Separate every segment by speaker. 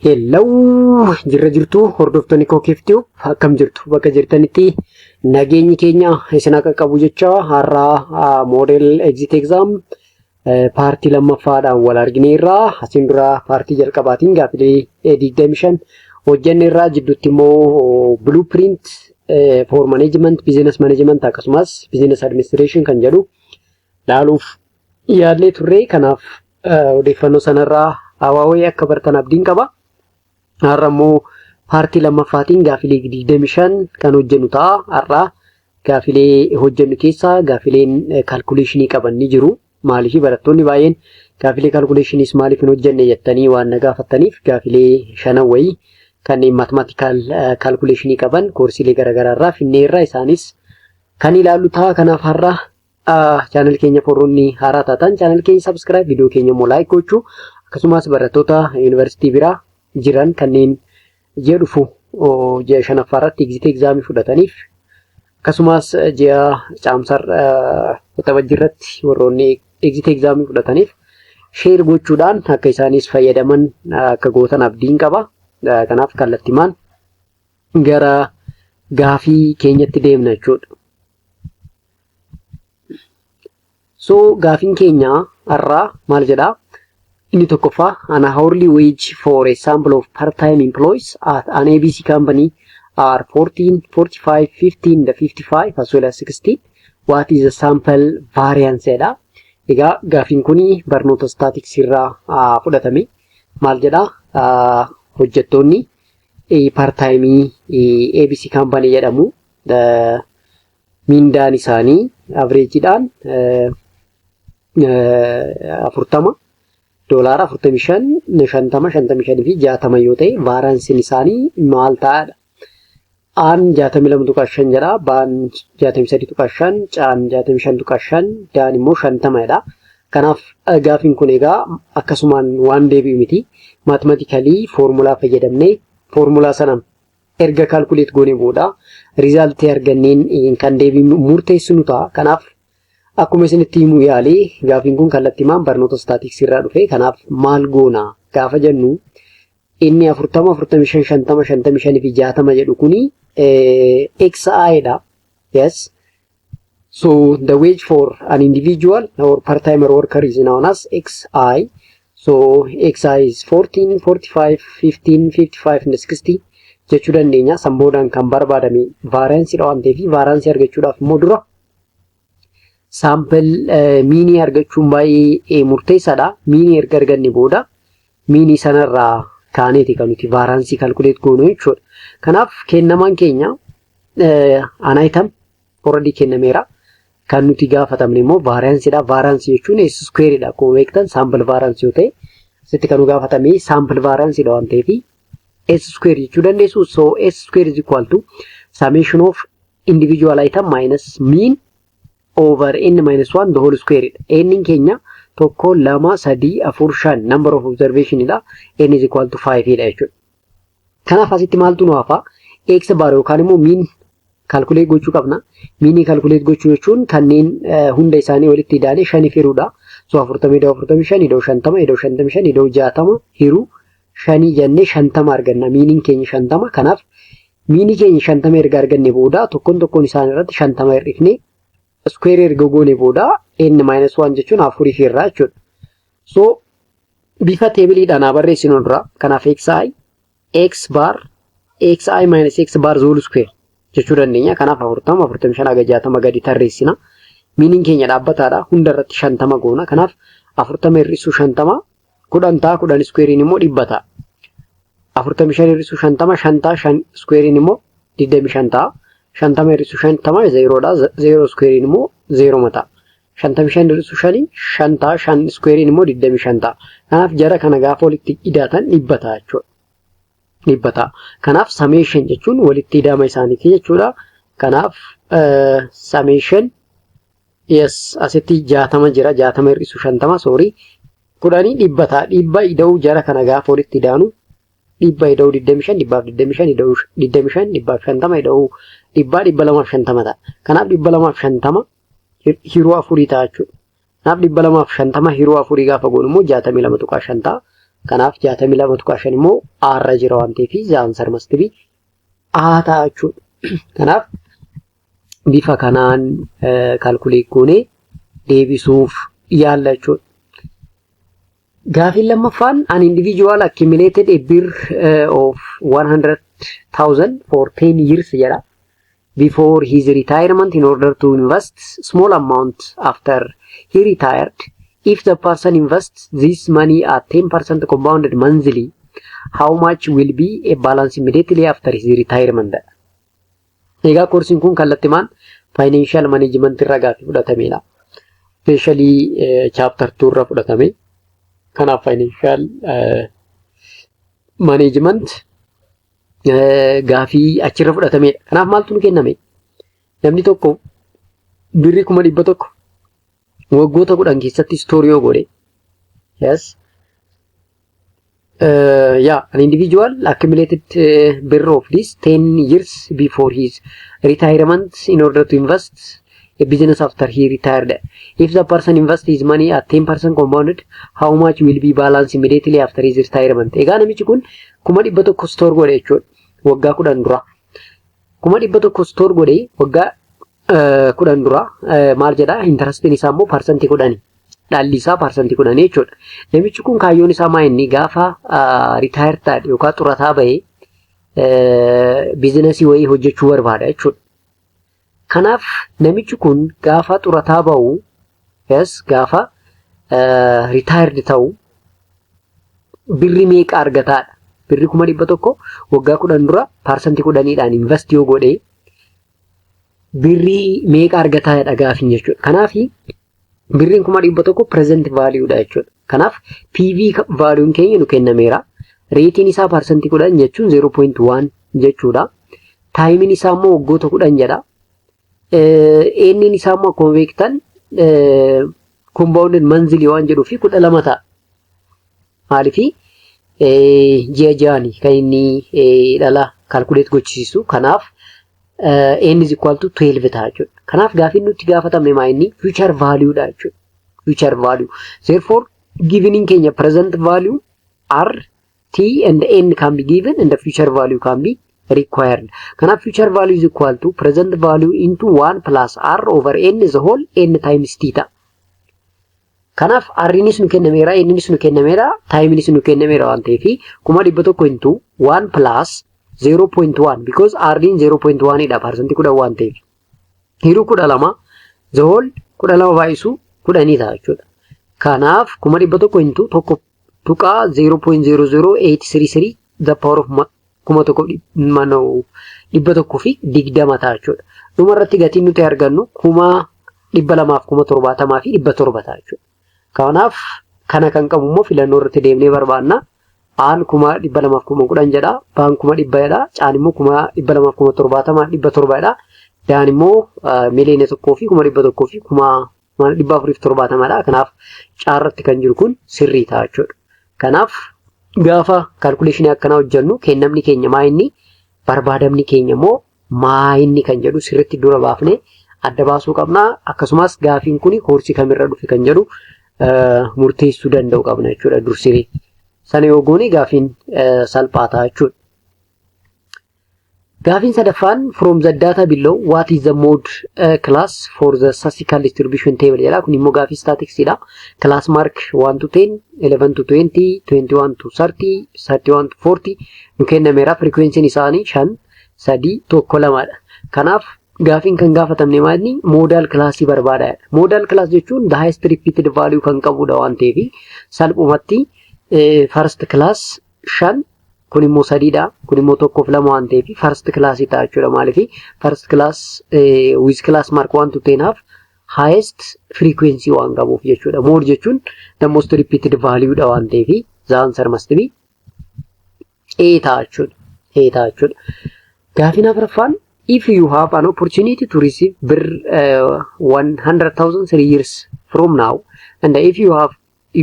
Speaker 1: Hello, jirra jirtu hordoftoonni Kookeeftuu, akkam jirtu? Bakka jirtanitti nageenyi keenya isin akka qabu jecha, har'aa model exit exam partii lammaffaadhaan wal argineerra. Asiin dura partii jalqabaatiin gaafilee 25 hojjenneerra, jidduutti immoo blueprint for management, business management akkasumas business administration kan jedhu laaluuf yaallee turre. Kanaaf odeeffannoo sanarraa hawaawee akka bartan abdiin qaba. Har'a immoo partii lammaffaatiin gaafilee 25 kan hojjennu ta'a. Har'a gaafilee hojjennu keessaa gaafileen calculationii qaban ni jiru. Maaliif barattoonni baay'een gaafilee calculationiis maaliif hin hojjenne jettanii waan na gaafattaniif, gaafilee shanan wayii kanneen mathematical calculationii qaban koorsiilee garaagaraa irraa finneerra, isaanis kan ilaallu ta'a. Kanaaf har'a channel keenya warroonni haaraa taatan channel keenya subscribe, viidiyoo keenya immoo like gochuu, akkasumas barattoota yuunivarsiitii biraa jiran kanneen ji'a dhufu ji'a shanaffaa irratti exit examii fudhataniif, akkasumas ji'a caamsar waxabajjii irratti warroonni exit examii fudhataniif share gochuudhaan akka isaanis fayyadaman akka gootan abdiin qaba. Kanaaf kallattimaan gara gaafii keenyatti deemna jechuudha. So gaafiin keenya har'aa maal jedhaa? Inni tokkoffaa, an hourly wage for a sample of part-time employees at an ABC company are 14, 45, 15, the 55 as well as 16. What is the sample variance jedha. Egaa gaafiin kuni barnoota statistics irraa fudhatame. Maal jedhaa? Hojjettoonni part-timeii ABC company jedhamu mindaan isaanii averageiidhaan 40 doolaara, 45, 50, 55 fi 60 yoo ta'e, varianceiin isaanii maal ta'aadha? Aan 62.5 jedha, Baan 63.5, Caan 65.5, Daan immoo 50 jedha. Kanaaf gaafiin kun egaa akkasumaan waan deebi'u miti. Mathematically formula fayyadamnee, formula sana erga calculate goonee booda resultii arganneen kan deebii murteessinu ta'a. Kanaaf akkuma isinitti himuu yaalee, gaafiin kun kallattiimaan barnoota statisticsii irraa dhufe. Kanaaf maal goona gaafa jennu, inni 40, 45, 50, 55 fi 60 jedhu kuni XI dha. Yes. So the wage for an individual or part-timer worker is known as XI. So XI is 14, 45, 15, 55 and 60 jechuu dandeenya. San boodaan kan barbaadame varianceiidha waan ta'eef, varianceii argachuudhaaf immoo dura sample meanii argachuun baay'ee murteessaadha. Meanii erga arganne booda meanii sanarraa kaaneeti kan nuti varianceii calculate goonu jechuudha. Kanaaf kennamaan keenya an item already kennameera. Kan nuti gaafatamne immoo varianceiidha. Varianceii jechuun S squareidha. Akkuma beektan sample varianceii yoo ta'e, asitti kan nu gaafatame sample varianceiidha waan ta'eef S square jechuu dandeessu. So S square is equal to summation of individual item minus mean over n minus 1 the whole square dha. N keenya tokko, lama, sadii, afur, shan, number of observation dha. N is equal to 5 dha jechuudha. Kanaaf asitti maaltu nu hafa? X bar yookaan immoo mean calculate gochuu qabna. Meanii calculate gochuu jechuun kanneen hunda isaanii walitti idaanee shaniif hiruudha. So 40 ida'u 45 ida'u 50 ida'u 55 ida'u 60 hiruu shanii jennee 50 arganna. Meaniin keenya 50. Kanaaf meanii keenya 50 erga arganne booda, tokkoon tokkoon isaanii irratti 50 hir'ifnee square erga goone booda, n minus 1 jechuun afurii fi irraa jechuudha. So bifa tableiidhaan haa barreessinu dura. Kanaaf xi x bar xi minus x bar whole square jechuu dandeenya. Kanaaf 40, 45 haga 60 gadi tarreessina. Meaniin keenya dhaabbataadha. Hunda irratti 50 goona. Kanaaf 40 hir'isuu 50 10 ta'a. 10 squareiin immoo 100 ta'a. 45 hir'isuu 50 5 ta'a. 5 squareiin immoo 25 ta'a. 50 hir'isuu 50 zeeroodha. Zeeroo squareiin immoo zeeroma ta'a. 55 hir'isuu 5 5 ta'a. 5 squareiin immoo 25 ta'a. Kanaaf jara kana gaafa walitti idaatan 100 ta'a jechuudha. 100 ta'a. Kanaaf summation jechuun walitti ida'ama isaaniiti jechuudha. Kanaaf summation, yes, asitti 60 jira. 60 hir'isuu 50, sorry, 10, 100 ta'a. 100 ida'uu jara kana gaafa walitti idaanu, 100 ida'uu 25 125, ida'uu 25 150, ida'uu 100 250 ta'a. Kanaaf 250 hiruu afurii ta'a jechuudha. Kanaaf 250 hiruu afurii gaafa goonu immoo 62.5 ta'a. Kanaaf 62.5 immoo A irra jira waan ta'eef the answer must be A ta'a jechuudha. Kanaaf bifa kanaan calculate goonee deebisuuf yaalla jechuudha. Gaafiin lammaffaan, an individual accumulated a birr of 100,000 for 10 years jedha before his retirement in order to invest small amount after he retired. If the person invests this money at 10% compounded monthly, how much will be a balance immediately after his retirement? Egaa koorsiin kun kallattimaan financial management irraa gaafii fudhatamedha. Especially chapter 2 irra fudhatame. Kanaaf financial management gaafii achirra fudhatamedha. Kanaaf maaltu nu kenname? Namni tokko birrii 100,000 waggoota 10 keessatti store yoo godhe, yes, yeah, an individual accumulated birr of this 10 years before his retirement in order to invest a business after he retired. If the person invests his money at 10% compounded, how much will be balance immediately after his retirement? Egaa namichi kun 100,000 store godhe jechuudha waggaa 10 dura. 100,000 store godhe waggaa 10 dura. Maal jedha? Interestiin isaa immoo 10%. Dhalli isaa 10% jechuudha. Namichi kun kaayyoon isaa maa inni gaafa retire ta'e yookaan xurataa bahee businessii wayii hojjechuu barbaada jechuudha. Kanaaf namichi kun gaafa xurataa bahu, yes, gaafa retired ta'u birri meeqa argataadha? Birri 100,000 waggaa 10 dura 10%dhaan invest yoo godhe birrii meeqa argataadha gaafiin jechuudha. Kanaaf birriin 100,000 present valuedha jechuudha. Kanaaf PV valueun keenya nu kennameera. Rateiin isaa 10% jechuun 0.1 jechuudha. Timeiin isaa immoo waggoota 10 jedha. N'n isaa immoo akkuma beektan compounded monthly waan jedhuu fi 12 ta'a. Maaliifi ji'a ji'aani kan inni dhala calculate gochisiisu. Kanaaf n is equal to 12 ta'a jechuudha. Kanaaf gaafiin nutti gaafatamne maa inni future value dha jechuudha. Future value. Therefore, given keenya present value, R, T and N can be given and the future value can be required. Kanaaf future value is equal to present value into 1 plus R over N is the whole N times T ta'a. Kanaaf R'nis nu kennameera, N'nis nu kennameera, timeinis nu kennameera waan ta'eef 100,000 into 1 plus 0.1, because R'n 0.1 dha 10% waan ta'eef. Hiruu 12, the whole 12 baay'isu 10 ta'a jechuudha. Kanaaf 100,000 into 1.0.00833 the power of 1120 ta'a jechuudha. Dhuma irratti gatiin nuti argannu 270,700 ta'a jechuudha. Kanaaf kana kan qabu immoo filannoo irratti deemnee barbaanna. A'n 210,000 jedha, B'n 100,000 jedha, C'n immoo 270,700 jedha. D'n immoo 1,100,470,000 dha. Kanaaf C irratti kan jiru kun sirrii ta'a jechuudha. Kanaaf gaafa calculationii akkanaa hojjennu kennamni keenya maa inni, barbaadamni keenya immoo maa inni kan jedhu sirriitti dura baafnee adda baasuu qabna. Akkasumas gaafiin kun koorsii kamirra dhufe kan jedhu murteessuu danda'u qabna jechuudha dursinee. Sana yoo goone gaafiin salphaa ta'a jechuudha. Gaafiin sadaffaan, from the data below, what is the mode class for the statistical distribution table jedha. Kun immoo gaafii statisticsiidha. Class mark 1 to 10, 11 to 20, 21 to 30, 31 to 40 nu kennameera. Frequency'n isaanii 5, 3, 1, 2 dha. Kanaaf gaafiin kan gaafatamne maali? Modal classii barbaada. Modal class jechuun the highest repeated value kan qabudha waan ta'eef salphumatti first class 5, kun immoo sadiidha, kun immoo tokkoof lama waan ta'eef first classii ta'a jechuudha. Maaliif first class with class mark 1 to 10 have highest frequency waan qabuuf jechuudha. Mode jechuun the most repeated value dha waan ta'eef the answer must be A ta'a jechuudha. A ta'a jechuudha. Gaafiin afuraffaan, if you have an opportunity to receive birr 100,000 3 years from now and if you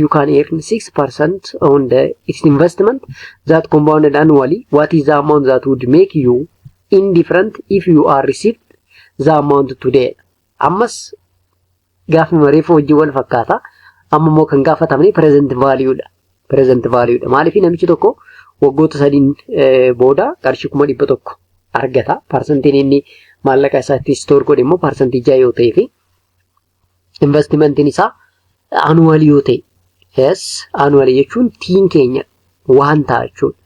Speaker 1: can earn 6% on the its investment that compounded annually, what is the amount that would make you indifferent if you are received the amount today? Ammas gaafuma reefu wajjin wal fakkaata. Amma immoo kan gaafatamne present value dha. Present value dha. Maaliif namichi tokko waggoota 3n booda qarshii 100,000 argata. Parsantiin inni maallaqa isaatti store godhe immoo 6% yoo ta'ee fi investmentiin isaa annually yoo ta'e, yes, annually jechuun tiin keenya waan ta'a jechuudha.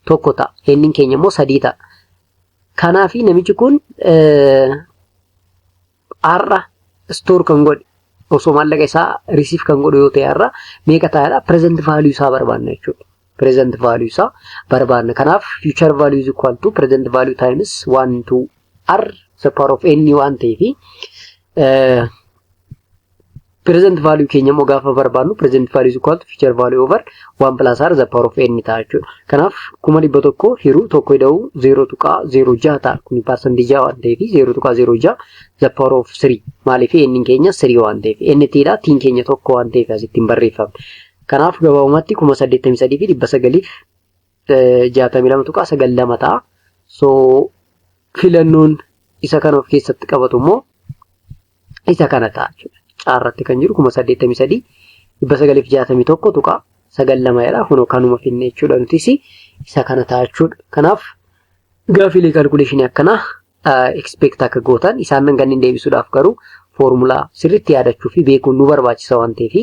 Speaker 1: Tokko ta'a. N'n keenya immoo sadii ta'a. Kanaafi namichi kun har'a store kan godhe osoo maallaqa isaa receive kan godhu yoo ta'e har'a meeqa ta'adha? Present value isaa barbaanna jechuudha. Present value isaa barbaanna. Kanaaf future value is equal to present value times 1 to r the power of n waan ta'eefi present value keenya immoo gaafa barbaannu present value is equal to future value over 1 plus r the power of n ta'a jechuudha. Kanaaf 100,000 hiruu tokko ida'uu 0.06 ta'a. Kuni 6% waan ta'eef 0.06 the power of 3. Maaliif n keenya 3 waan ta'eef, n tiidha, tiin keenya tokko waan ta'eef asitti hin barreeffamne. Kanaaf gabaabumatti 83,962.92 ta'a. So filannoon isa kana of keessatti qabatu immoo isa kana ta'a jechuudha. Caarratti kan jiru 83,961.92 jedha. Kunoo kanuma finne jechuudha, nutis isa kana ta'a jechuudha. Kanaaf gaafiilee calculationii akkanaa expect akka gootan, isaan kanneen deebisuudhaaf garuu foormulaa sirriitti yaadachuu fi beekuun nu barbaachisa waan ta'eef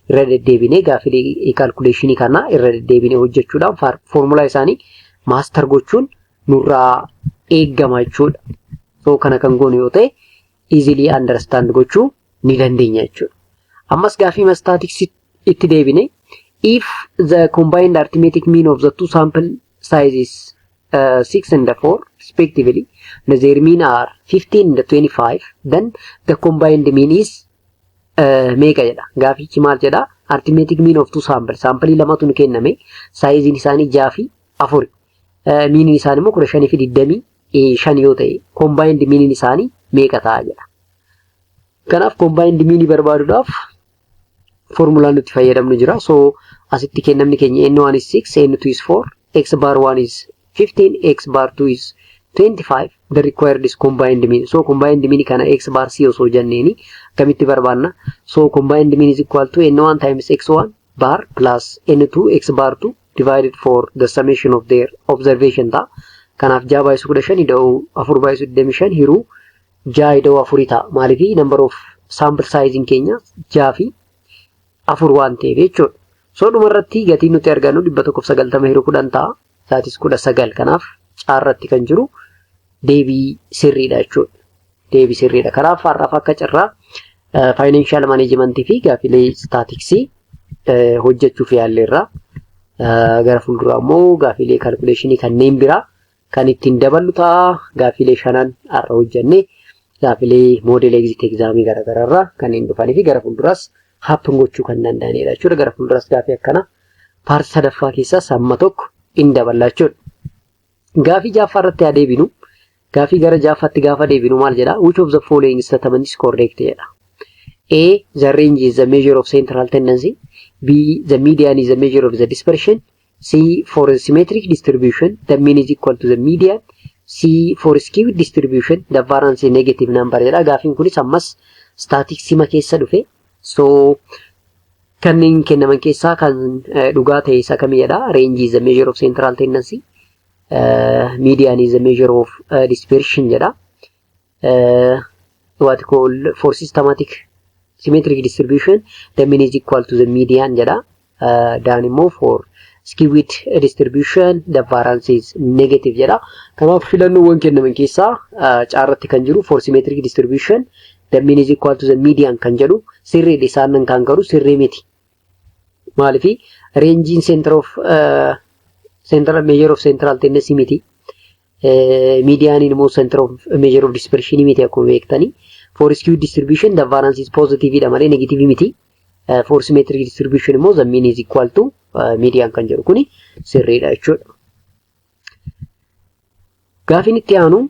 Speaker 1: irra deddeebinee gaafiilee calculationii kana irra deddeebinee hojjechuudhaan foormulaa isaanii master gochuun nurraa eeggama jechuudha. So kana kan goonu yoo ta'e easily understand gochuu ni dandeenya jechuudha. Ammas gaafii statistics itti deebine, if the combined arithmetic mean of the two sample sizes 6 and 4 respectively and their mean are 15 and 25, then the combined mean is meeqa jedha. Gaafichi maal jedha? Arithmetic mean of two sample, sampleii lamatu nu kenname, sizeiin isaanii jaha fi afuri, meaniin isaanii immoo 15 fi 25 yoo ta'e combined meaniin isaanii meeqa ta'a jedha. Kanaaf combined meanii barbaaduudhaaf formulaan nuti fayyadamnu jira. So asitti kennamni keenya n1 is 6, n2 is 4, x bar 1 is 15, x bar 2 is 25. The required is combined mean. So combined mean kana x bar c osoo jenneeni akkamitti barbaanna? So combined mean is equal to n1 times x1 bar plus n2 x bar 2 divided for the summation of their observation ta'a. Kanaaf ja'a baay'isu 15 ida'uu afur baay'isu 25 hiruu ja'a ida'uu afurii ta'a. Maaliifii number of sample size keenya ja'a fi afur waan ta'eef jechuudha. So dhumarratti gatiin nuti argannu 190 hiruu 10 ta'a. Isaatis 19. Kanaaf caarratti kan jiru deebii sirriidha jechuudha. Deebii sirriidha. Kanaaf har'aaf akka carraa financial managementii fi gaafilee statisticsii hojjechuuf yaalleerra. Gara fuulduraa immoo gaafilee calculationii kanneen biraa kan ittiin daballu ta'a. Gaafilee shanan har'a hojjenne gaafilee model exit examii garaagaraarraa kanneen dhufanii fi gara fuulduraas happen gochuu kan danda'anidha jechuudha. Gara fuulduraas gaafii akkana partii sadaffaa keessaas hamma tokko in daballa jechuudha. Gaafii jaaffaa irratti haa deebinu. Gaafii gara jaaffaatti gaafa deebinu maal jedha? Which of the following statement is correct jedha. A. The range is the measure of central tendency. B. The median is the measure of the dispersion. C. For a symmetric distribution, the mean is equal to the median. C. For skewed distribution, the variance is negative number jedha. Gaafiin kunis ammas statisticsima keessa dhufe. So kanneen kennaman keessaa kan dhugaa ta'e isa kamii jedha. Range is the measure of central tendency. Median is the measure of dispersion jedha. What call for systematic symmetric distribution, the mean is equal to the median jedha. Daan immoo for skewed distribution the variance is negative jedha. Kanaaf filannoowwan kennaman keessaa caarratti kan jiru for symmetric distribution the mean is equal to the median kan jedhu sirriidha. Isaan kan garuu sirrii miti. Maalifi rangeiin center of central measure of central tendency miti. Medianiin immoo center of measure of dispersion miti akkuma beektanii. For skewed distribution the variance is positive dha malee negative miti. For symmetric distribution immoo the mean is equal to median kan jedhu kuni sirriidha jechuudha. Gaafiin itti aanu,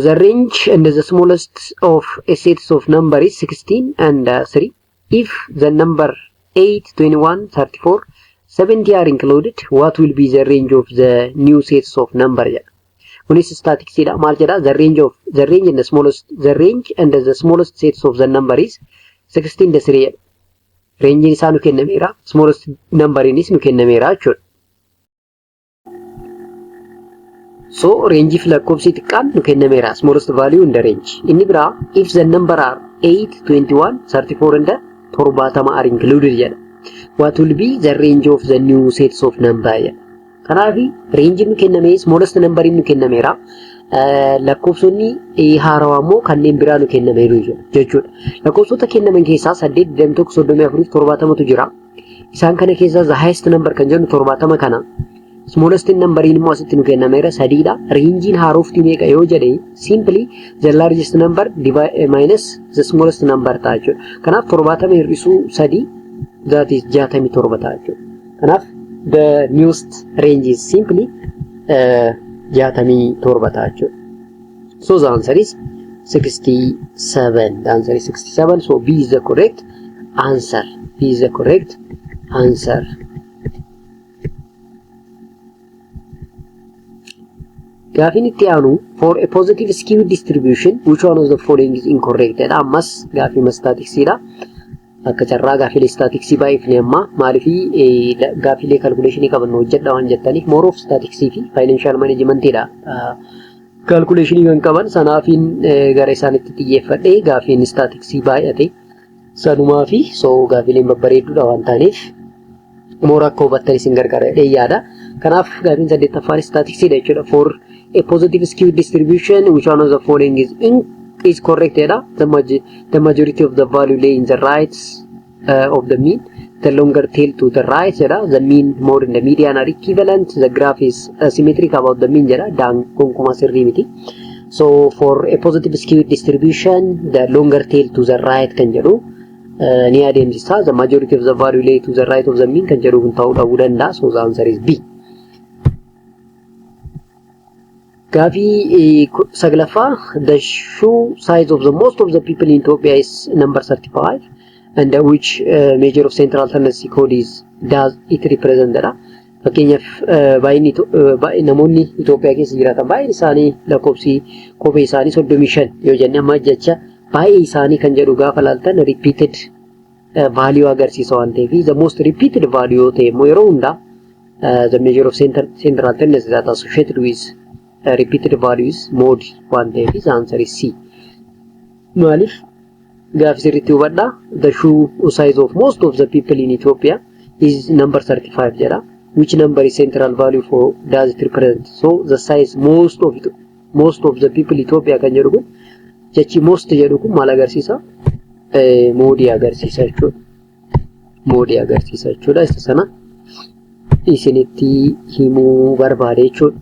Speaker 1: the range and the smallest of a sets of number is 16 and 3. If the number 8, 21, 34, 70 are included, what will be the range of the new sets of number jedha. Kunis statisticsiidha. Maal jedha? The range and the smallest, the range and the smallest sets of the number is 16 and 3 jedha. Rangeiin isaa nu kennameera. Smallest numberiinis nu kennameera jechuudha. So range fi lakkoofsi xiqqaan nu kennameera. Smallest value in the range. Inni biraa, if the number are 8, 21, 34 and 70 are included jedha. What will be the range of the new sets of number jedha. Kanaaf range nu kenname, smallest number nu kennameera. Lakkoofsonni haarawaa immoo kanneen biraa nu kennameeru jechuudha. Lakkoofsota kennaman keessaa 8, 21, 34 70tu jira. Isaan kana keessaa the highest number kan jennu 70 kana. Smallest numberiin immoo asitti nu kennameera, sadiidha. Rangeiin haarofti meeqa yoo jedhe, simply the largest number minus the smallest number ta'a jechuudha. Kanaaf 70 hir'isuu sadii, that is 67 ta'a jechuudha. Kanaaf the newest range is simply 67 ta'a jechuudha. So the answer is 67. The answer is 67. So B is the correct answer. B is the correct answer. Gaafiin itti aanu, for a positive skewed distribution, which one of the following is incorrect jedha. Ammas gaafii statisticsiidha. Akka carraa gaafiilee statisticsii baay'ifne amma, maaliifii gaafiilee calculationii qaban hojjedha waan jettaniif, more of statisticsii fi financial managementidha. Calculationii kan qaban sanaafiin gara isaanitti xiyyeeffadhe, gaafiin statisticsii baay'ate sanumaa fi so gaafiileen babbareedduudha waan ta'aniif more akka hubattan isin gargaara jedhee yaada. Kanaaf gaafiin saddeettaffaan statisticsiidha jechuudha. For a positive skewed distribution, which one of the following is correct jedha. The majority of the value lay in the right of the mean. The longer tail to the right jedha. The mean, mode and the median are equivalent. The graph is symmetric about the mean jedha. Daan gonkumaa sirrii miti. So for a positive skewed distribution, the longer tail to the right kan jedhu ni adeemsisa. The majority of the value lay to the right of the mean kan jedhu kun ta'uu dhabuu danda'a. So the answer is B. Gaafii saglaffaa, the shoe size of the most of the people in Ethiopia is number 35 and which measure of central tendency code is does it represent jedha. Fakkeenyaaf, baay'inni namoonni Itoophiyaa keessa jiraatan baay'een isaanii lakkoofsi kophee isaanii 35 yoo jenne, amma jecha baay'ee isaanii kan jedhu gaafa laaltan repeated value agarsiisa waan ta'eef, the most repeated value yoo ta'e immoo yeroo hundaa the measure of central tendency that associated with repeated values mode waan ta'eef, the answer is C. Maaliif, gaafi sirriitti hubadhaa, the shoe size of most of the people in Ethiopia is number 35 jedha. Which number is central value for does it represent? So the size most of the people Ethiopia kan jedhu kun, jechi most jedhu kun maal agarsiisa? Modeii agarsiisa jechuudha. Modeii agarsiisa jechuudha. Isa sana isinitti himuu barbaade jechuudha.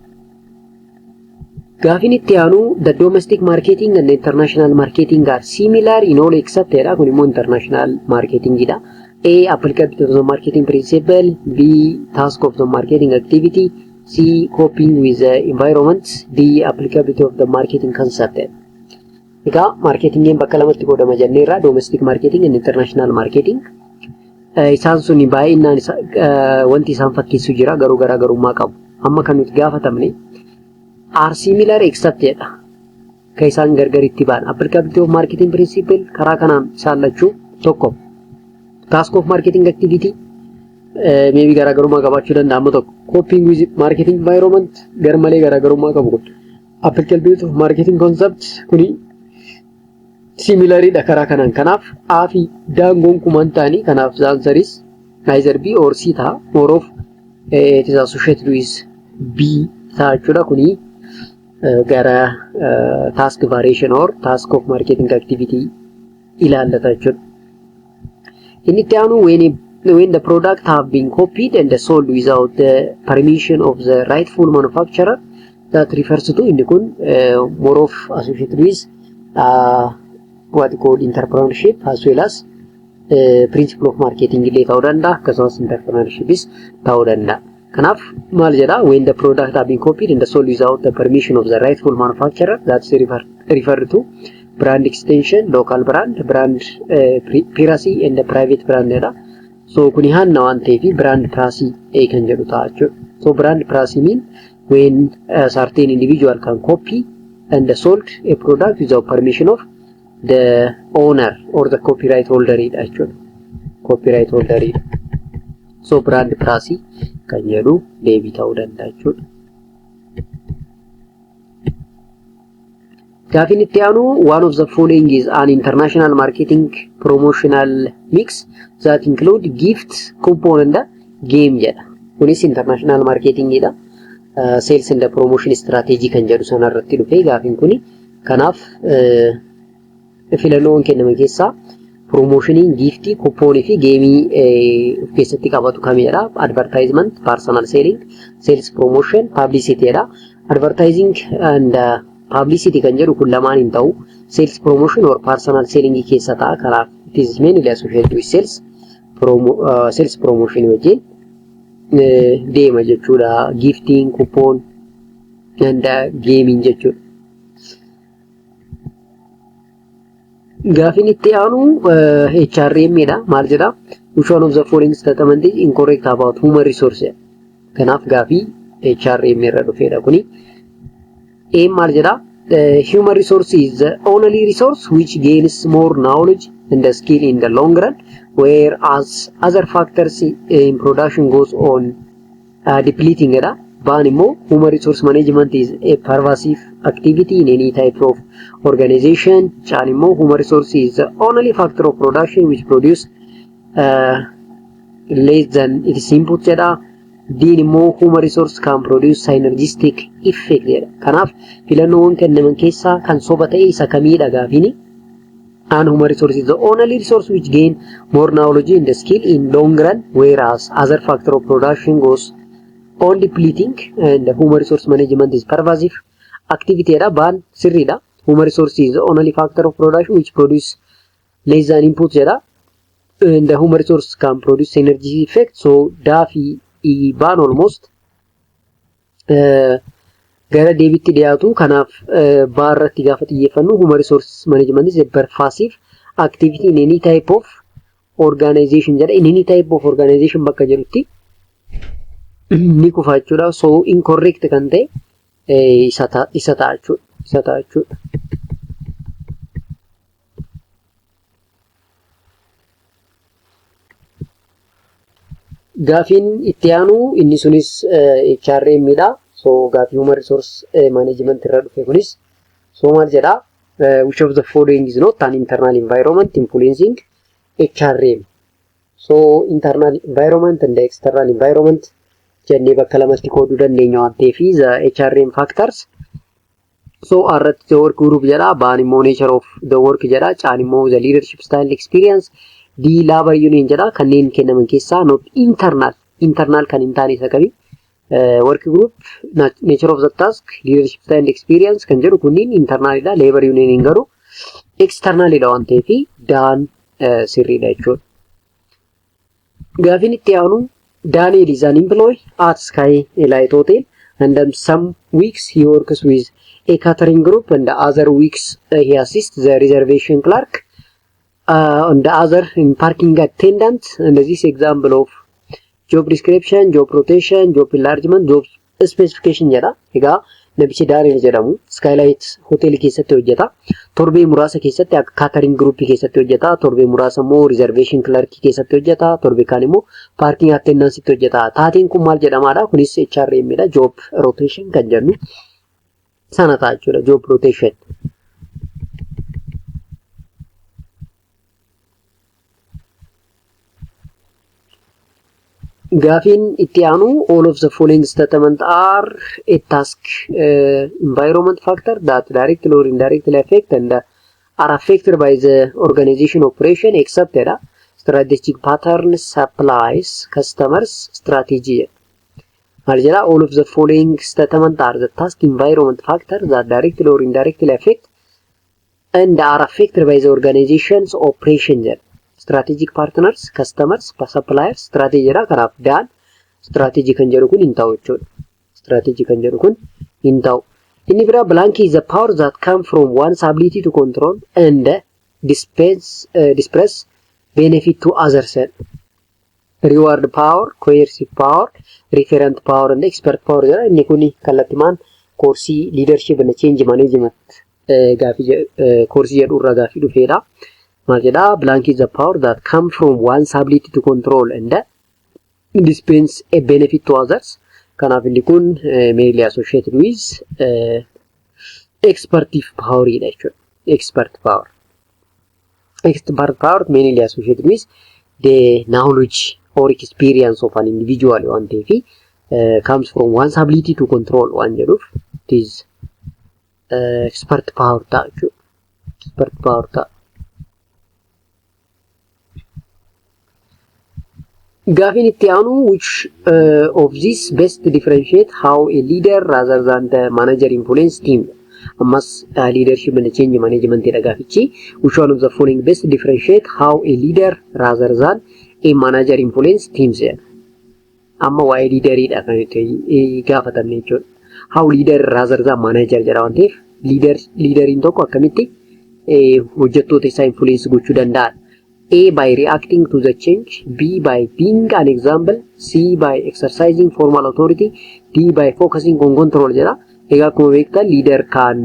Speaker 1: Gaafiin itti aanu, the domestic marketing and the international marketing are similar in all except jedha. Kun immoo international marketingidha. A. Applicability of the marketing principle. B. Task of the marketing activity. C. Coping with the environment. D. Applicability of the marketing concept. Egaa marketingiin bakka lamatti qoodama jenneerra, domestic marketing and international marketing. Isaan sun baay'inaan wanti isaan fakkeessu jira, garuu garaagarummaa qabu. Amma kan nuti gaafatamne are similar except jedha. Kan isaan gargar itti ba'an. Applicability of marketing principle karaa kanaan isaan lachuu tokko. Task of marketing activity maybe garaagarummaa qabaachuu danda'a amma tokko. Coping with marketing environment gar malee garaagarummaa qabu kun. Applicability of marketing concept kuni similaridha karaa kanaan. Kanaaf A fi D'n gonkumaan ta'anii, kanaaf the answer is neither B or C ta'a. More of it is associated with B ta'a jechuudha. Kuni gara task variation or task of marketing activity ilaallata jechuudha. Inni itti aanu, when the product have been copied and sold without the permission of the rightful manufacturer, that refers to, inni kun more of associated with what we call entrepreneurship as well as principle of marketing illee ta'uu danda'a, akkasumas entrepreneurshipis ta'uu danda'a. Kanaaf maal jedha? When the product have been copied and sold without the permission of the rightful manufacturer, that's referred to brand extension, local brand, brand piracy and the private brand jedha. So kuni hanna waan ta'eef brand piracy kan jedhu ta'a jechuudha. So brand piracy mean when a certain individual can copy and sold a product without permission of the owner or the copyright holder dha jechuudha. copyright holderidha. So brand price kan jedhu deebii ta'uu danda'a jechuudha. Gaafiin itti aanu, one of the following is an international marketing promotional mix that include gift, coupon and game jedha. Kunis international marketingidha. Sales and promotion strategy kan jedhu sanarratti dhufe gaafiin kuni. Kanaaf filannoon kennaman keessaa promotioniin giftii, couponii fi gameii of keessatti qabatu kamidha? Advertisement, personal selling, sales promotion, publicity jedha. Advertising and publicity kan jedhu kun lamaan hin ta'u. Sales promotion or personal selling keessa ta'a. Kanaaf it is mainly associated with sales promotion wajjin deema jechuudha. Gifting, coupon and gaming jechuudha. Gaafiin itti aanu HRM dha. Maal jedha? Which one of the following statement is incorrect about human resource? Kanaaf gaafii HRM irra dhufeedha kuni. A maal jedha? Human resource is the only resource which gains more knowledge and skill in the long run, whereas other factors in production goes on depleting dha. Baan immoo human resource management is a pervasive activity in any type of organization. Caan immoo human resource is the only factor of production which produce less than its input jedha. Diin immoo human resource can produce synergistic effect jedha. Kanaaf filannoowwan kennaman keessaa kan soba ta'e isa kamiidha gaafiini? And human resource is the only resource which gain more knowledge and skill in long run, whereas other factor of production goes on depleting, and human resource management is pervasive activity dha. Baan sirriidha. Human resource is the only factor of production which produce less than input jedha. And the human resource can produce synergy effect. So daa fi baan almost gara deebitti dhiyaatu. Kanaaf baa irratti gaafa xiyyeeffannu human resource management is a pervasive activity in any type of organization jedha. In any type of organization bakka jedhutti ni kufa jechuudha. So incorrect kan ta'e isa ta'a jechuudha. Isa ta'a jechuudha. Gaafiin itti aanu inni sunis HRM dha. So gaafii human resource management irra dhufe kunis. So maal jedha? Which of the following is not an internal environment influencing HRM? So internal environment and external environment jennee bakka lamatti qooduu dandeenya waan ta'eef the HRM factors. So irratti the work group jedha, baan immoo nature of the work jedha, caan immoo the leadership style experience, D labor union jedha. Kanneen kennaman keessaa not internal, internal kan hin taane isa kami? Work group, nature of the task, leadership style experience kan jedhu kunniin internalidha. Labor union garuu externalidha waan ta'eef daan sirriidha jechuudha. Gaafiin itti aanu, Daniel is an employee at Sky Light Hotel, and some weeks he works with a catering group and other weeks he assists the reservation clerk and the other in parking attendant, and this example of job description, job rotation, job enlargement, job specification jedha. Egaa namichi Daani'el jedhamu Skylight Hotel keessatti hojjeta. Torbee muraasa keessatti akka catering group keessatti hojjeta. Torbee muraasa immoo reservation clerk keessatti hojjeta. Torbee kaan immoo parking attendance hojjeta. Taateen kun maal jedhamaadha? Kunis HRM dha. Job rotation kan jennu sana ta'a jechuudha. Job rotation. Gaafiin itti aanu, all of the following statement are a task environment factor that directly or indirectly affect and are affected by the organization operation except jedha. Strategic pattern, supplies, customers, strategy. Maal jedha? All of the following statement are the task environment factor that directly or indirectly affect and are affected by the organization's operation jedha. Strategic partners, customers, suppliers, strategy jedha. Kanaaf daan strategy kan jedhu kun hin ta'u jechuudha. Strategy kan jedhu kun hin ta'u. Inni biraa, blank is the power that come from one's ability to control and disperse benefit to others. Reward power, coercive power, referent power and expert power jedha. Inni kun kallattimaan koorsii leadership and change management gaafii koorsii jedhu irraa gaafii dhufeedha. Maal jedhaa? Blank is the power that come from one's ability to control and dispense a benefit to others. Kanaaf inni kun mainly associated with expertive power dha jechuudha. Expert power. Expert power mainly associated with the knowledge or experience of an individual waan ta'eef, comes from one's ability to control waan jedhuuf, it is expert power ta'a jechuudha. Expert power ta'a. Gaafiin itti aanu, which of this best differentiate how a leader rather than the manager influence team? Ammas leadership and change management dha gaafichi. Which one of the following best differentiate how a leader rather than a manager influence teams jedha. Amma waa'ee leaderiidha kan nuti gaafatamne jechuudha. How leader rather than manager jedha waan ta'eef, leaderiin tokko akkamitti hojjettoota isaa influence gochuu danda'a? A, by reacting to the change, B, by being an example, C, by exercising formal authority, D, by focusing on control jedha. Egaa akkuma beektan, leader can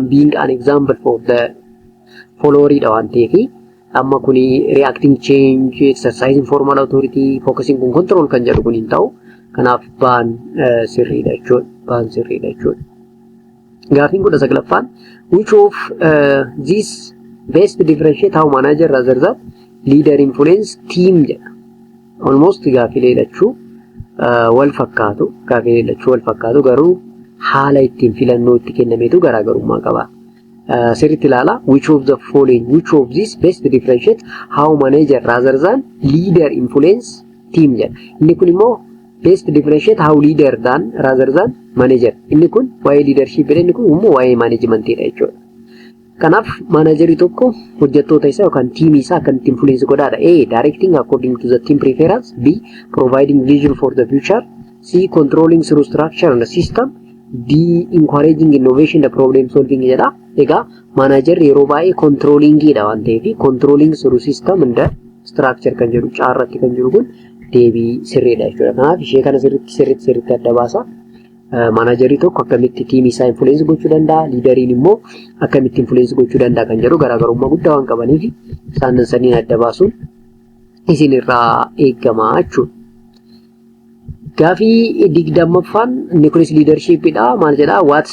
Speaker 1: being an example for the followeridha waan ta'eef, amma kuni reacting change, exercising formal authority, focusing on control kan jedhu kun hin ta'u. Kanaaf baan sirriidha jechuudha. Baan sirriidha jechuudha. Gaafiin 19ffaan, which of this best differentiate how manager rather than leader influence team jedha. Almost gaafilee lachuu wal fakkaatu, gaafilee lachuu wal fakkaatu, garuu haala ittiin filannoo itti kennameetu garaagarummaa qaba. Sirriitti ilaala. Which of the following, which of this best differentiate how manager rather than leader influence team jedha. Inni kun immoo best differentiate how leader than rather than manager. Inni kun waa'ee leadership dha, inni kun immoo waa'ee managementidha jechuudha. Kanaaf managerii tokko hojjettoota isaa yookaan teamii isaa akkamitti influence godhaadha. A. Directing according to the team preference. B. Providing vision for the future. C. Controlling through structure and system. D. Encouraging innovation and problem solving jedha. Egaa managerri yeroo baay'ee controllingiidha waan ta'eef, controlling through system and structure kan jedhu caarratti kan jiru kun deebii sirriidha jechuudha. Kanaaf ishee kana sirriitti sirriitti sirriitti adda baasa. Managerii tokko akkamitti teamii isaa influence gochuu danda'a, leaderiin immoo akkamitti influence gochuu danda'a kan jedhu garaagarummaa guddaa waan qabaniif, isaan saniin adda baasuun isin irraa eegama jechuudha. Gaafii 20ffaan, inni kunis leadershipidha. Maal jedhaa? What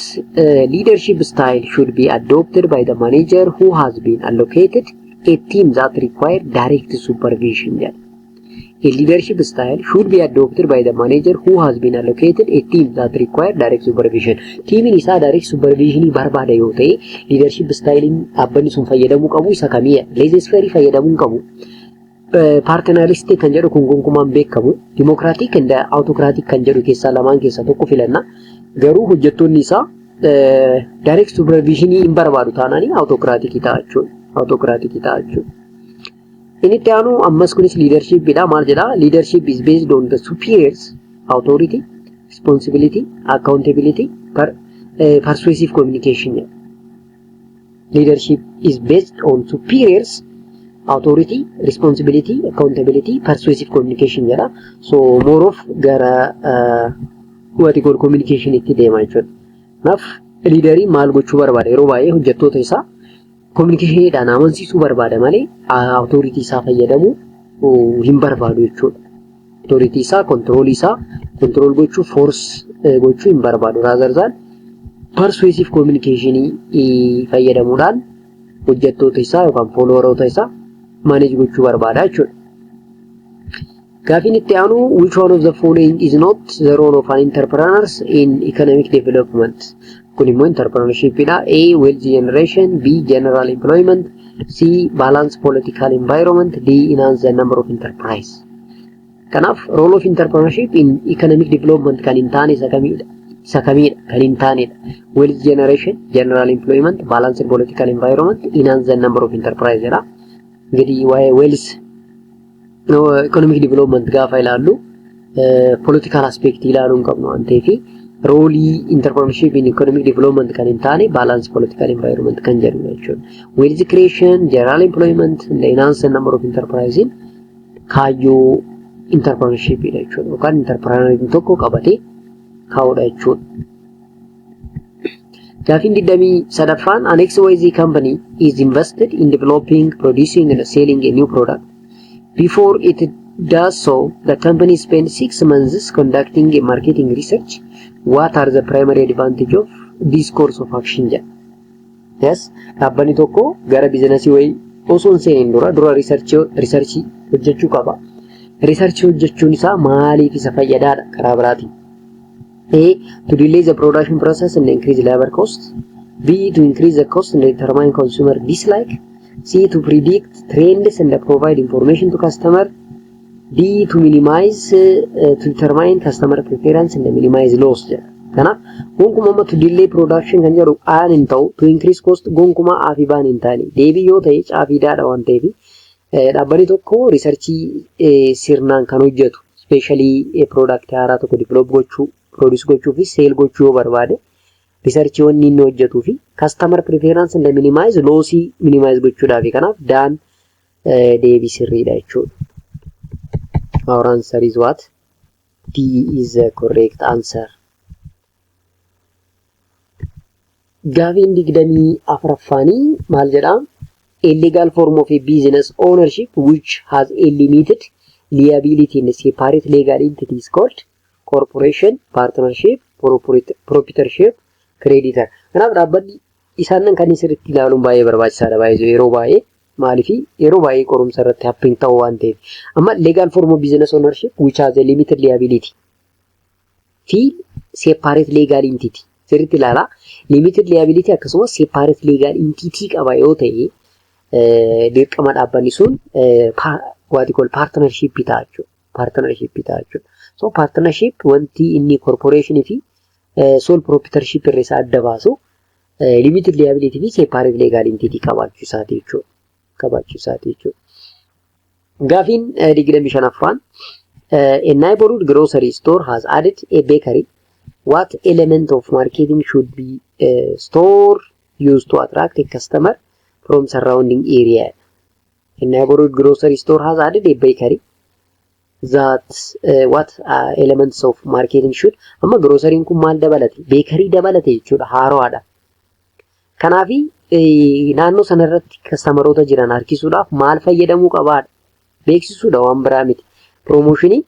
Speaker 1: leadership style should be adopted by the manager who has been allocated a team that require direct supervision jedha. A leadership style should be adopted by the manager who has been allocated a team that require direct supervision. Teamiin isaa direct supervisionii barbaada yoo ta'e, leadership stylein dhaabbanni sun fayyadamuu qabu isa kamiyya? Laissez-faire fayyadamuu hin qabu. Paternalistic kan jedhu kun gonkumaan beekamu. Democratic and autocratic kan jedhu keessaa lamaan keessaa tokko filanna. Garuu hojjettoonni isaa direct supervisionii hin barbaadu taanaan autocratic ta'a jechuudha. Autocratic ta'a jechuudha. Inni itti aanu ammas kunis leadershipidha. Maal jedhaa? Leadership is based on the superiors authority, responsibility, accountability, persuasive communication jedha. Leadership is based on superiors authority, responsibility, accountability, persuasive communication jedha. So more of gara what you call communication itti deema jechuudha. Kanaaf leaderiin maal gochuu barbaada? Yeroo baay'ee hojjettoota isaa communicationiidhaan amansiisuu barbaada malee authority isaa fayyadamuu hin barbaadu jechuudha. Authority isaa, controlii isaa control gochuu, force gochuu hin barbaadu. Rather than persuasive communicationii fayyadamuudhaan hojjettoota isaa yookaan followeroota isaa manage gochuu barbaada jechuudha. Gaafiin itti aanu, which one of the following is not the role of an entrepreneur in economic development? Kun immoo entrepreneurshipidha. A. Wealth generation. B. General employment. C. Balance political environment. D. Enhance the number of enterprise. Kanaaf role of entrepreneurship in economic development kan hin taane isa kamidha? Isa kamidha? Kan hin taanedha. Wealth generation, general employment, balance political environment, enhance the number of enterprise jedha. እንግዲህ waa'ee wealth economic development gaafa ilaallu political aspect ilaaluu hin qabnu waan ta'eef, roleii entrepreneurship in economic development kan hin taane balance political environment kan jedhudha jechuudha. Wealth creation, general employment, and enhance the number of enterprise kaayyoo entrepreneurship dha jechuudha. Yookaan entrepreneuriin tokko qabatee kaa'udha jechuudha. Gaafiin 23ffaan, an XYZ company is invested in developing, producing and selling a new product. Before it does so, the company spends 6 months conducting a marketing research. What are the primary advantage of this course of action jedha. Yes, dhaabbanni tokko gara businessii wayii osoo hin seeniin dura researchii hojjechuu qaba. Researchii hojjechuun isaa maaliif isa fayyadaadha karaa biraatiin? A. To delay the production process and increase labor cost. B. To increase the cost and determine consumer dislike. C. To predict trends and provide information to customer. D. To minimize to determine customer preference and minimize loss jedha. Kanaaf gonkumaa amma to delay production kan jedhu aan hin ta'u, to increase cost gonkumaa A fi B'n hin taane, deebii yoo ta'e C fi D'dha waan ta'eef, dhaabbanni tokko researchii sirnaan kan hojjetu, especially product haaraa tokko develop gochuu, produce gochuu fi sell gochuu yoo barbaade, researchii wanni inni hojjetuu fi customer preference and minimize lossii minimize gochuudhaafi. Kanaaf D'n deebii sirriidha jechuudha. Our answer is what? D is the correct answer. Gaafiin 24ffaanii maal jedhaa? A legal form of a business ownership which has a limited liability in a separate legal entity is called corporation, partnership, proprietorship, creditor. Kanaaf dhaabbanni isaan kan sirriitti ilaaluun baay'ee barbaachisaadha. Baay'ee yeroo baay'ee maaliif yeroo baay'ee qorumsa irratti happen ta'uu waan ta'eef. Amma legal form of business ownership which has a limited liability fi separate legal entity sirriitti ilaalaa. Limited liability akkasumas separate legal entity qaba yoo ta'e, dirqama dhaabbanni sun what you call partnership ta'a jechuudha. Partnership ta'a jechuudha. So partnership wanti inni corporation fi sole proprietorship irra isa adda baasu limited liability fi separate legal entity qabaachuu isaati jechuudha. Qabaachuu isaati jechuudha. Gaafiin 25ffaan, a neighborhood grocery store has added a bakery. What element of marketing should be store used to attract a customer from surrounding area? A neighborhood grocery store has added a bakery. That what elements of marketing should, amma groceryin kun maal dabalate? Bakery dabalate jechuudha, haaraadha. Kanaafi naannoo sanarratti customeroota jiran harkisuudhaaf maal fayyadamuu qabaadha? Beeksisuudha, waan biraa miti. Promotionii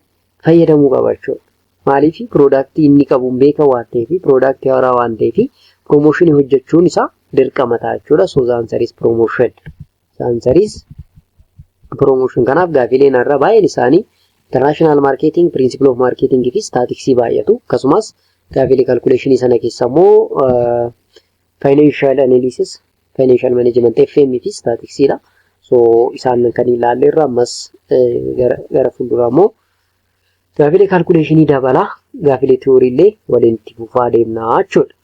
Speaker 1: fayyadamuu qaba jechuudha. Maaliif? Productii inni qabuun beeka waan ta'eef, productii haaraa waan ta'eef, promotionii hojjechuun isaa dirqama ta'a jechuudha. So the answer is promotion. The answer is promotion. Kanaaf gaafileen har'a baay'een isaanii international marketing, principle of marketing fi statistics baay'atu. Akkasumas gaafilee calculationii sana keessa immoo financial analysis, financial management, FM fi statisticsiidha. So isaan kan ilaalle irra ammas gara fuulduraa immoo gaafilee calculationii dabalaa, gaafilee theory illee waliin itti fufaa deemnaa jechuudha.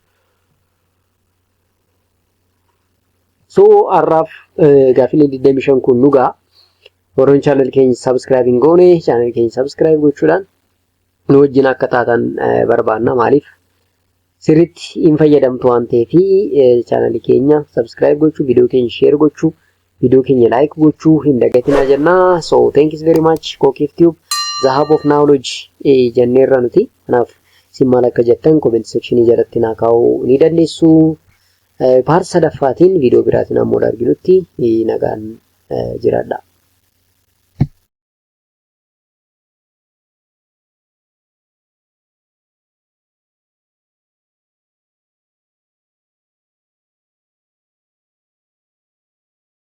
Speaker 1: So har'aaf gaafilee 25 kun nugaa. Warroon channel keenya subscribe hin goone, channel keenya subscribe gochuudhaan nu wajjin akka taatan barbaanna. Maaliif? Sirriitti hin fayyadamtu waan ta'eef, channelii keenya subscribe gochuu, viidiyoo keenya share gochuu, viidiyoo keenya like gochuu hin dagatinaa jennaa. So thank you very much. Kookif Tube, the hub of knowledge jenneerra nuti. Kanaaf isin maal akka jettan comment sectionii jalatti naa kaa'uu ni dandeessu. Part sadaffaatiin viidiyoo biraatiin ammoo arginutti nagaan jiraadha.